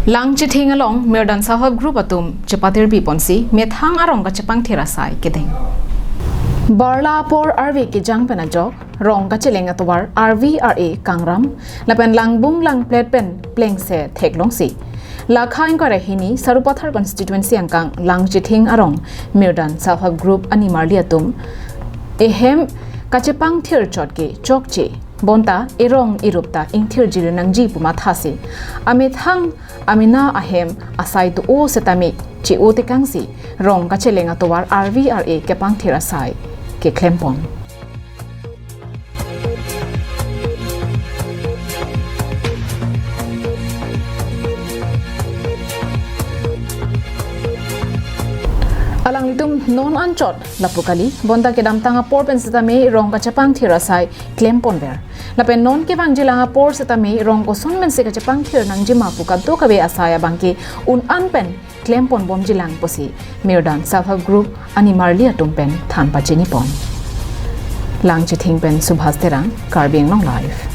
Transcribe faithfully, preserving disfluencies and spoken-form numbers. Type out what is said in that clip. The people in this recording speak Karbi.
Langchithing along Mirdan Self Help Group atum chepatirpi ponsi methang arong kachepangthir asai kedeng. Barla apor arve kejang pen ajok rong kacheleng atovar R V R A kangram lapen langbung langplet pen plengse theklongsi, lakha ingkoi ra hini Sarupathar constituency angkang Langchithing arong Mirdan Self Help Group animarli atum ehem kachepangthir chot ke chokche, bonta erong erup ta ingthirji nangji pu mathasi, amethang amena ahem asai do-o setame che-o tekangsi rong kacheleng atovar R V R A kepangthir asai keklempon. Alanglitum non anchot lapu kali, bonta kedamtang apor pen setame rong kachepangthir asai klemponver. Lapen non kevangjilang apor setame rong koson pensi kachepangthir nangjima pu kadokave asai abangke un-an pen klemponbomjilang pusi Mirdan Self Help Group animarli atum pen than pachinipon. Langchithing pen Subhas Terang, Karbi Anglong Live.